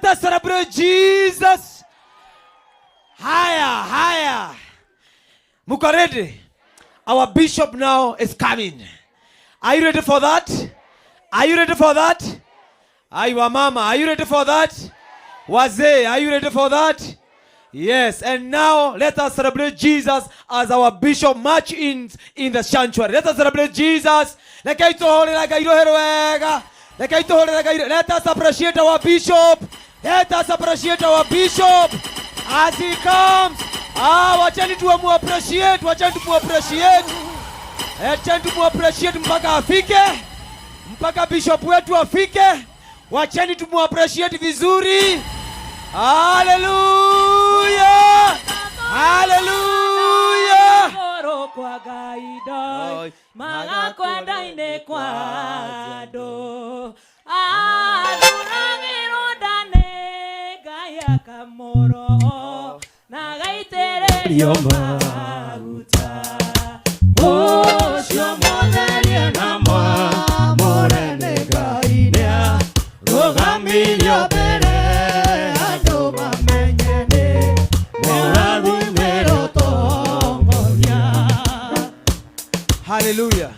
Let us celebrate Jesus. Haya, haya. Muko ready? Our bishop now is coming. Are you ready for that? Are you ready for that? Aiwa mama, are you ready for that? Wazee, are you ready for that? Yes, and now let us celebrate Jesus as our bishop march in the sanctuary. Let us celebrate Jesus. Rekei tũhũrĩre Ngai rũhĩ rwega. Rekei tũhũrĩre Ngai. Let us appreciate our bishop. Let us appreciate our bishop as he comes. Ah, wacheni tuamu appreciate, wacheni tumu appreciate. Wacheni tumu appreciate mpaka afike. Mpaka bishop wetu afike. Wacheni tumu appreciate vizuri. Hallelujah! Hallelujah! Igũrũ kwa Ngai ndoi magakwenda-inĩ kwa andũ athuragĩrwo nda nĩ Ngai akamũro na agaitĩrĩrio maguta ũcio mũtherie na mwamũre nĩ Ngai nĩarũgamirio mbere andũ mamenye nĩ mũrathimĩrwo tongoria. Hallelujah.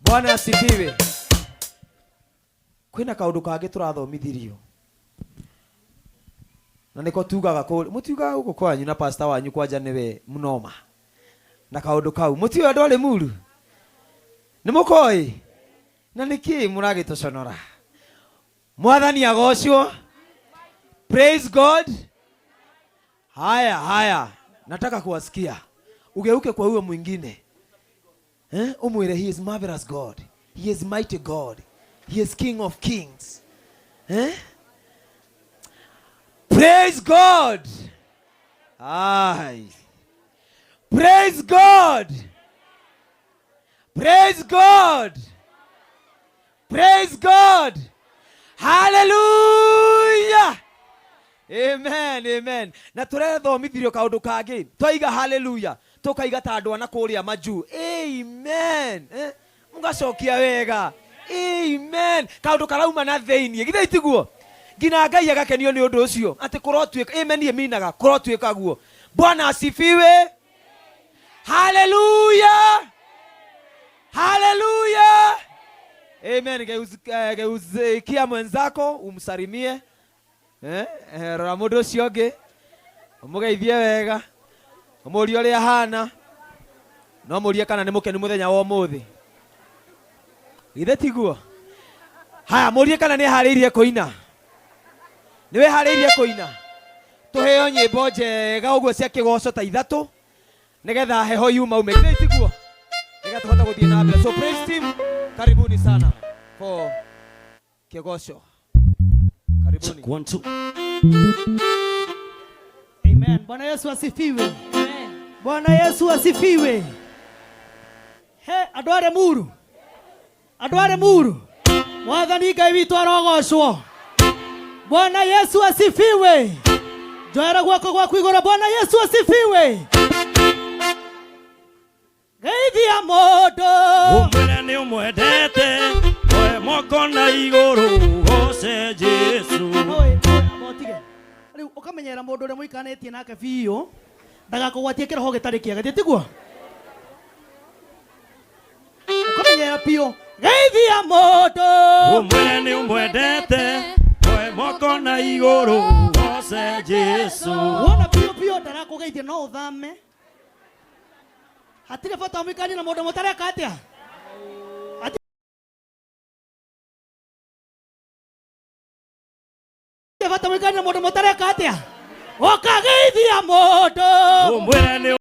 Bwana asifiwe. Kwĩna kaũndũ kangĩ tũrathomithirio na nĩko tugaga kũ mũtiugaga gũkũ kwanyu na pastor wanyu kwanja nĩwe mnoma na kaũndũ kau mũtiũĩ andũ arĩ muru nĩ mũkoĩ na nĩkĩ mũragĩtũconora. Mwathani agocwo. Praise God. Haya, haya, nataka kuwasikia. Ugeuke kwa huyo mwingine, eh? Umwire he is marvelous God, he is mighty God, he is King of kings, eh? Praise God. Ai. Praise God. Praise God. Praise God. Hallelujah. Amen, amen. Na tũrethomithirio kaũndũ kangĩ. Twaiga hallelujah, tũkaiga ta andũ ana kũrĩa majuu. Amen. Eh? Mũgacokia wega. Amen. Kaũndũ karauma na thĩiniĩ. Githĩ tiguo? Nginya Ngai agakenio nĩ ũndũ ũcio. Atĩ kũrotuĩka, amen ĩminaga, kũrotuĩka guo. Bwana asifiwe. Hallelujah. Hallelujah. Amen. Geuzikia mwenzako umsalimie. Rora mũndũ ũcio ũngĩ ũmũgeithie wega, ũmũrie ũrĩa ahana, no mũrie kana nĩ mũkenu mũthenya wa ũmũthĩ. Githĩ tiguo? Haya, mũrie kana nĩ eharĩirie kũina. Nĩ wĩharĩirie kũina? Tũheo nyĩmbo njega ũguo cia kĩgoco ta ithatũ nĩgetha heho yuma ume. Githĩ tiguo? Nĩgetha tũhote gũthiĩ na mbere. So praise team, karibuni sana for kĩgoco. Karibuni. One, two. Amen. Bwana Yesu asifiwe. Bwana Yesu asifiwe. He, andũ arĩ muru. Andũ arĩ muru. Mwathani Ngai witũ arogocwo. Bwana Yesu asifiwe. Njoera guoko gwaku igũrũ. Bwana Yesu asifiwe. Geithia mũndũ. Ũmwĩre nĩ ũmwendete, oe moko na igũrũ goce Jesu. Oe, oe, motige. Rĩu ũkamenyera mũndũ ũrĩa mũikanĩtie nake biũ ndagakũgwatie kĩroho gĩtarĩ kĩega, githĩ tiguo? Ũkamenyera biũ. Geithia mũndũ. Ũmwĩre nĩ ũmwendete, oe moko na igũrũ goce Jesu. Wona biũ biũ ndarakũgeithia no ũthame. Hatirĩ bata mũikanie na mũndũ mũtareka atĩa? Hatirĩ bata mũikanie na mũndũ mũtareka atĩa? Ũkageithia mũndũ. Ũmwĩre nĩ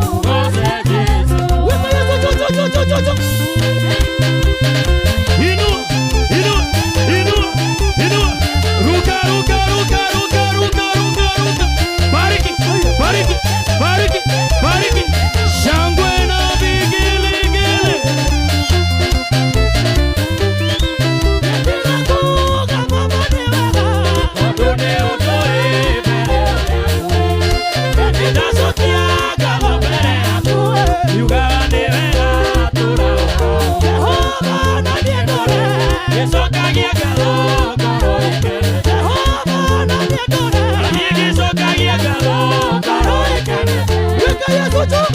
Goce Jesu. Weka Yesu juu juu juu juu juu. Inua, inua, inua, inua. Ruka, ruka, ruka, ruka, ruka, ruka, ruka. Bariki, bariki, bariki, bariki. Shangwe na vigelegele. Tondũ nĩ ũtũĩ mbere yaku. Nĩndacokia ngatho mbere yaku. Yugaga nĩ wega tũraũka. Ngĩcokagia ngatho ngoro ĩkene. Niĩ ngĩcokagia ngatho ngoro ĩkene. Weka Yesu juu.